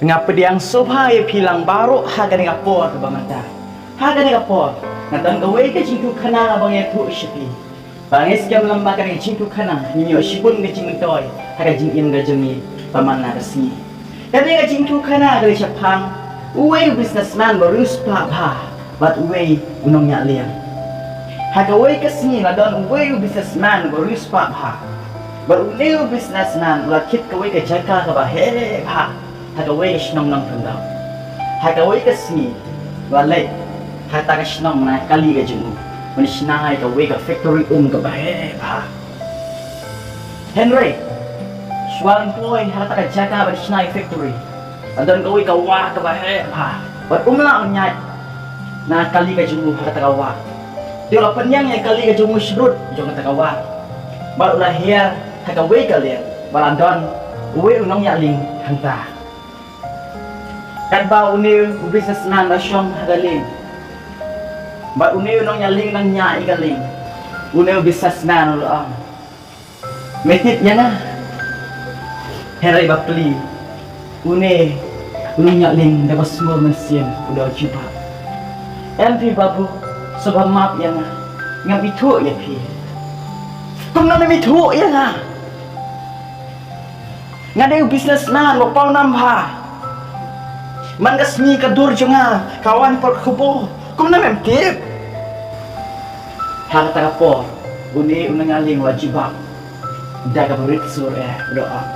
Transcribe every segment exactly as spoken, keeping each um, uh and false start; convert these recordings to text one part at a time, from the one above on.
Nga pdiang sngewbha ïa phi lang baroh ha kane ka por kaba mynta. Ha kane ka por nga don kawei ka jingïathuhkhana ba nga ïathuh sha phi. Ba nga ngeit skhem lem ba kane ka jingïathuhkhana ngin ïoh shibun ka jingmyntoi ha ka jingim ka jong ngi ba man la ka sngi. Kane ka jingïathuhkhana ka dei shaphang uwei u businessman ba riewspah bha bad uwei u nongñiah lieng. Ha kawei ka sngi la don uwei u businessman ba riewspah bha bad une u businessman u la thied kawei ka jaka kaba heh bha ha kawei ka shnong nongkyndong. Ha kawei ka sngi u la leit ha kata ka shnong na ka kali ka jong u ban shna ïa kawei ka factory um kaba heh bha. Hynrei shuwa ban poi ha kata ka jaka ban shna ïa factory, la don kawei ka wah kaba heh bha bad um lah ban ïaid na ka kali ka jong u ha kata ka wah. Te u la pynïeng ïa ka kali ka jong u shabrut jong kata ka wah bad u la hiar ha kawei ka lieng ba la don uwei u nongñiah lieng hangta. Katba une u businessman u la shong ha ka lieng bad une u nongñiah lieng u nang ñiah ïa ka lieng, une u businessman u la ong, "Me tip ïa nga?" Hynrei ba plie, une u nongñiah lieng da ba sngewsih mynsiem u da jubab, "Em phi babu, sngewbha map ïa nga, ngam ithuh ïa phi." "Kumno mem ithuh ïa nga? Nga dei u businessman ba pawnam bha. Man ka sngi ka dur jong nga ka wan por khubor. Kumno mem tip?" Ha kata ka por une u nongñiah lieng u la jubab da kaba rit sur eh, u da ong,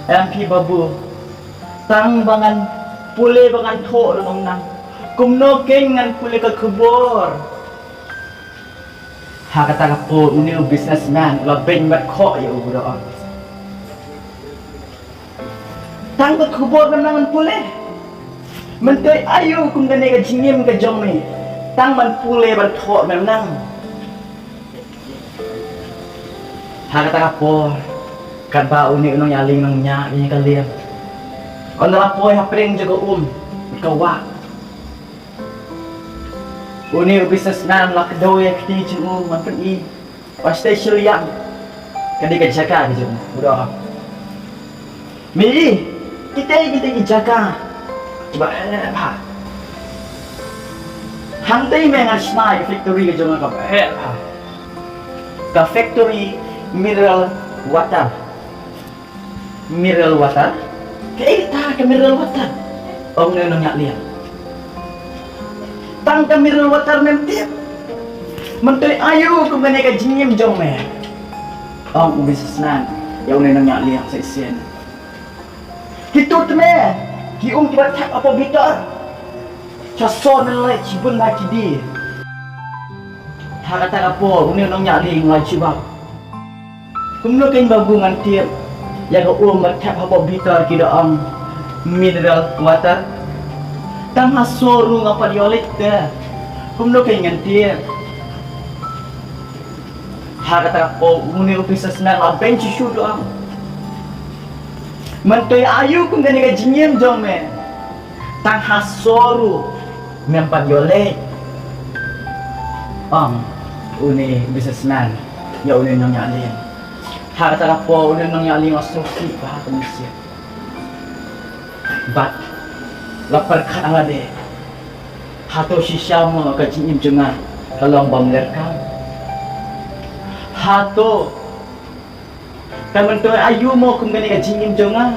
"Em phi babu, tang ba ngan pule ba ngan thoh ruh ngam nang. Kumno kein ngan pule ka khubor?" Ha kata ka por une u businessman u la beiñ bad khoh ïa u, u da ong, "Tang ka khubor mem nang ban pule? Myntoi aïu kum kane ka jingim ka jong me tang ban pule ban thoh mem nang?" Ha kata ka por katba une u nongñiah lieng u nang ñiah ïa ka lieng, ynda la poi hapdeng jong ka um ka wah, une u businessman u la kdew ïa ka kti jong u ban pyni ba sha shiliang ka dei ka jaka ka jong u, u da ong, "Me i, kitei kitei ki jaka kiba heh bha. Hangtei me ngan shna ïa ka factory ka jong nga kaba heh bha, ka factory mineral water." "Mineral water? Kaei kata ka mineral water?" ong une u nongñiah lieng. "Tang ka mineral water mem tip? Myntoi aïu kum kane ka jingim jong me?" ong u businessman ïa une u nongñiah lieng sa shisien. "Kito te me ki um kiba thep hapoh bitor. Sha sor men leit shibun bha ki die." Ha kata ka por une u nongñiah lieng u la jubab, "Kumno kein babu ngan tip ïa ka um ba thep hapoh bitor ki da ong mineral water? Tang ha sor ruh nga pat ïoh leit te. Kumno kein ngan tip?" Ha kata ka por une u businessman u la beiñ shuh shuh, u da ong, "Myntoi aïu kum kane ka jingim jong me, tang ha sor ruh mem pat ïoh leit?" ong une u businessman ïa une u nongñiah lieng. Ha kata ka por une u nongñiah lieng u la sngewsih bha ha ka mynsiem bad u la pyrkhat ha lade, "Hato shisha mo ka jingim jong nga ka long bymlerkam? Hato ka myntoi aïu mo kum kane ka jingim jong nga?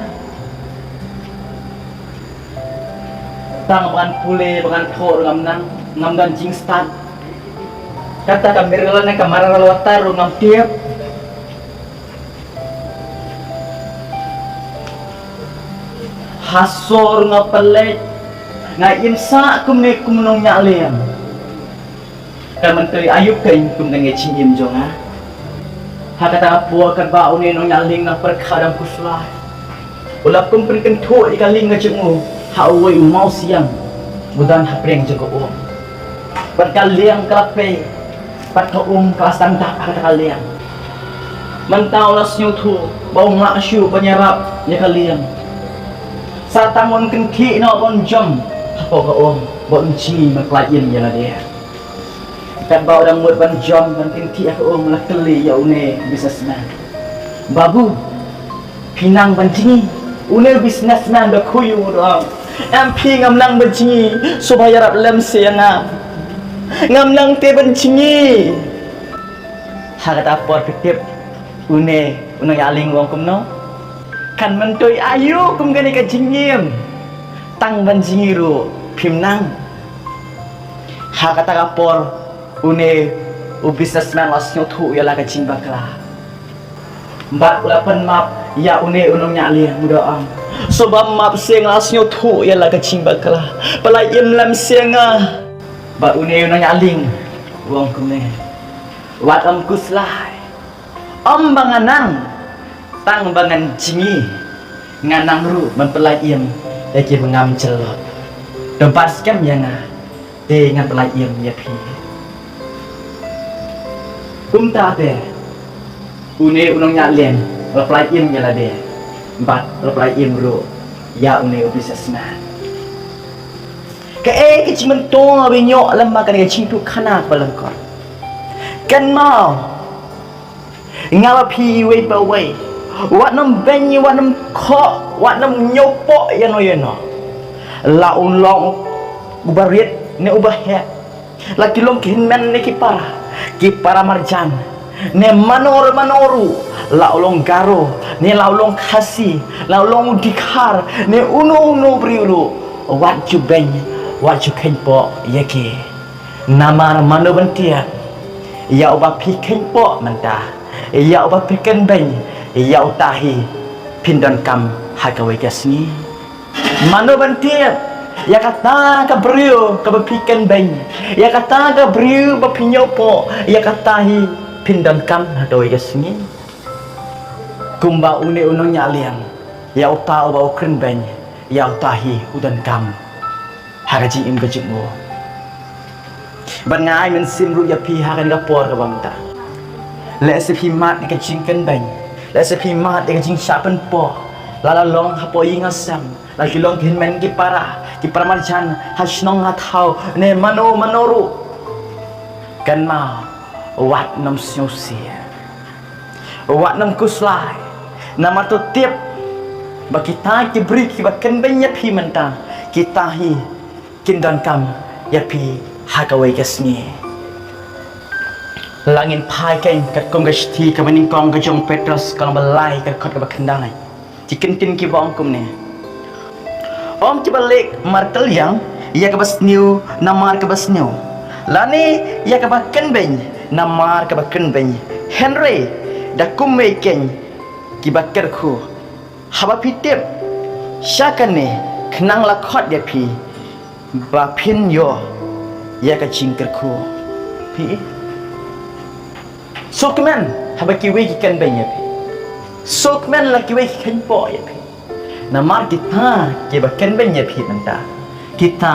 Tang ba ngan pule ba ngan thoh ruh ngam nang, ngam don jingstad. Kata ka mineral ne ka mineral water ruh ngam tip. Ha sor nga pynleit, nga im sah kumne kum u nongñiah lieng. Ka myntoi aïu kein kum kane ka jingim jong nga?" Ha kata ka por katba une u nongñiah lieng u nang pyrkhat da khuslai, u la kum pynkynthoh ïa ka lieng ka jong u ha uwei u mawsiang ba don hapdeng jong ka um. Bad ka lieng ka la pei bad ka um ka la sdang dap ha kata ka lieng. Mynta u la sngewthuh ba um lah shuh ban ïarap ïa ka lieng. Sa tang un kynthih noh ban jam hapoh ka um ba un jngi ban kloi im ïa lade. Katba u dang mut ban jam ban kynthih ha ka um, la kylli ïa une u businessman, "Babu, phi nang ban jngi?" Une u businessman ba khuid u ong, em phi ngam nang ban jngi, shuh ba ïarap lem sha nga. Ngam nang te ban jngi. Ha kata ka por phi tip une u nongïaling u ong kumno? Kan myntoi aïu kum kane ka jingim. Tang ban jngi ruh phim nang. Ha kata ka por une u businessman u la sngewthuh ïa la ka jingbakla. Bad u la pan map ïa une u nongïaling, u da ong, shuh ba map sha nga, sngewthuh ïa la ka jingbakla. Pynlait im lem sha nga. Bad une u nongïaling u ong kumne, wat ym khuslai. Ym ba nga nang, tang ba ngan jngi, nga nang ruh ban pynlait im ïa kiba ngam jyllop. To bat skhem ïa nga, te ngan pynlait im ïa phi. Kumta te une u nongïaling u la pynlait im ïa lade, bad u la pynlait im ruh ïa une u businessman. Kaei ka jingmyntoi ba ïoh lem bad kane ka jingïathuhkhana kaba lyngkot? Kynmaw, nga bad phi iwei pa iwei, wat nym beiñ, wat nym khoh, wat nym ñiewpoh ïano ïano. La u long uba rit ne uba heh, la ki long ki hynmen ne ki para, ki para marjan, ne mano re mano ruh, la u long Garo ne la u long Khasi, la u long u Dkhar ne uno uno briew ruh, wat ju beiñ, wat ju kheiñpoh ïa ki. Namar mano ban tip, ïa uba phi kheiñpoh mynta, ïa uba phi kynbeiñ, ïa uta hi phin donkam ha kawei ka sngi. Mano ban tip, ïa kata ka briew kaba phi kynbeiñ, ïa kata ka briew ba phi ñiewpoh, ïa kata hi phin donkam ha kawei ka sngi. Kumba une u nongïaling, ïa uta uba u kynbeiñ, ïa uta hi u donkam ha ka jingim ka jong u. Bad nga ai mynsiem ruh ïa phi ha kane ka por kaba mynta. Lehse phi mad ïa ka jingkynbeiñ, lehse phi mad ïa ka jingshah pynpoh, la la long hapoh ïing ha sem, la ki long ki hynmen ki para, ki para marjan ha shnong ha thaw, ne mano mano ruh. Kynmaw, wat nym sngewsih, wat nym khuslai. Namar to tip ba kita ki briew kiba kynbeiñ ïa phi mynta, kita hi kin donkam ïa phi ha kawei ka sngi. Lada ngin phai kein katkum ka shithi kaba nyngkong ka jong u Petros, ka lynnong ba lai, ka dkhot kaba khyndai, ki kyntien kiba ong kumne: Ym kiba leh markylliang ïa kaba sniew namar kaba sniew, lane ïa kaba kynbeiñ namar kaba kynbeiñ, hynrei da kumwei kein kiba kyrkhu. Haba phi tip sha kane, khnang la khot ïa phi ba phin ïoh ïa ka jingkyrkhu. Phi sngewkmen haba kiwei ki kynbeiñ ïa phi. Sngewkmen la kiwei ki kheiñpoh ïa phi. Namar kita kiba kynbeiñ ïa phi mynta, kita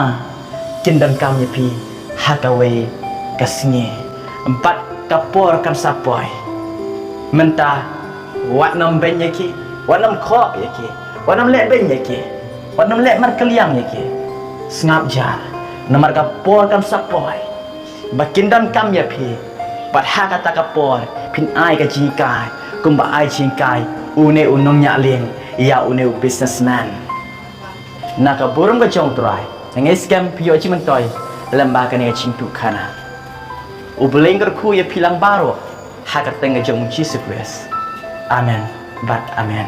kin donkam ïa phi ha kawei ka sngi. Bad ka por kan sa poi. Mynta wat nym beiñ ïa ki, wat nym khoh ïa ki, wat nym leh beiñ ïa ki, wat nym leh markylliang ïa ki. Sngap jar, namar ka por kan sa poi ba kin donkam ïa phi. Bad ha kata ka por phin ai ka jinghikai kumba ai jinghikai une u nongñiah lieng ïa une u businessman. Na ka burom ka jong U Trai, nga ngeit skhem phi ïoh jingmyntoi lem bad kane ka jingïathuhkhana. U Blei un kyrkhu ïa phi lang baroh ha ka kyrteng ka jong U Jisu Khrist. Amen bad amen.